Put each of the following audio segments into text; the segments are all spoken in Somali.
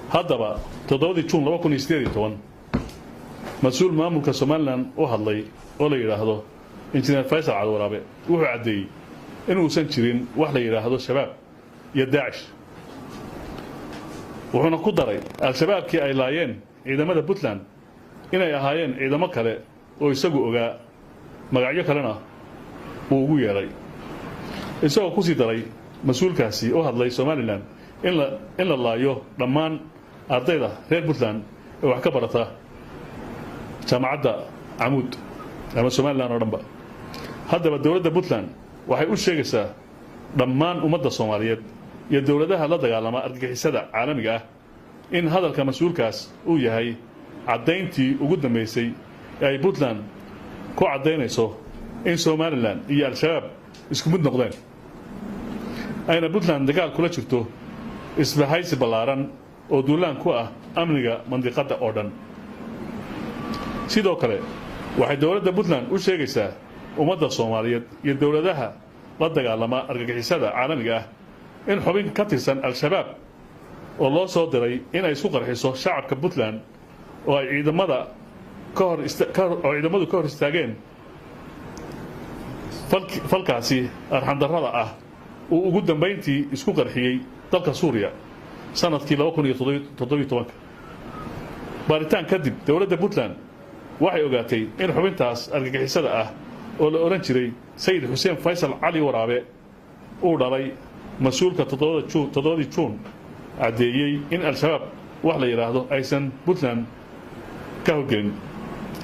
Haddaba, 7-dii Juun 2018, mas-uul maamulka Somalilan u hadlay oo la yidhaahdo Injineer Faysal Caliwaraabe wuxuu caddeeyey inuusan jirin wax la yidhaahdo Shabaab iyo Daacish, wuxuuna ku daray Al-Shabaabkii ay laayeen ciidamada Puntland inay ahaayeen ciidamo kale oo isagu ogaa, magacyo kalena uu ugu yeedhay, isagoo ku sii daray mas-uulkaasi u hadlay Somalilan in la laayo dhammaan ardayda reer Puntland ee wax ka barata Jaamacadda Camuud ama Somalilan oo dhanba. Haddaba, dowladda Puntland waxay u sheegaysaa dhammaan ummadda Soomaaliyeed iyo dowladaha la dagaalama argagixisada caalamiga ah in hadalka mas-uulkaas uu yahay caddayntii ugu dambaysay ee ay Puntland ku caddaynayso in Somalilan iyo Al-Shabaab isku mid noqdeen, ayna Puntland dagaal kula jirto isbahaysi ballaaran oo duulaan ku ah amniga mandiqadda oo dhan. Sidoo kale, waxay dowladda Puntland u sheegaysaa ummadda Soomaaliyeed iyo dowladaha la dagaalama argagixisada caalamiga ah in xubin ka tirsan Al-Shabaab oo loo soo diray in ay isku qarxiso shacabka Puntland oo ay ciidamada ka hor oo ciidamadu ka hor istaageen falkaasi arxandarrada ah, uu ugu dambayntii isku qarxiyey dalka Suuriya sanadkii 2017-ka. Baaritaan kadib, dowladda Puntland waxay ogaatay in xubintaas argagixisada ah oo la odhan jiray Sayid Xuseen Faysal Cali Waraabe uu dhalay mas-uulka 7-dii Juun caddeeyey in Al-Shabaab wax la yidhaahdo aysan Puntland ka howlgelin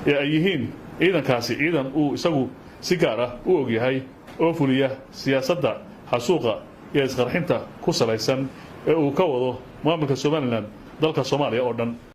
ee ay yihiin ciidankaasi ciidan uu isagu si gaar ah u ogyahay oo fuliya siyaasadda xasuuqa iyo isqarxinta ku salaysan ee uu ka wado maamulka Somalilan dalka Soomaaliya oo dhan.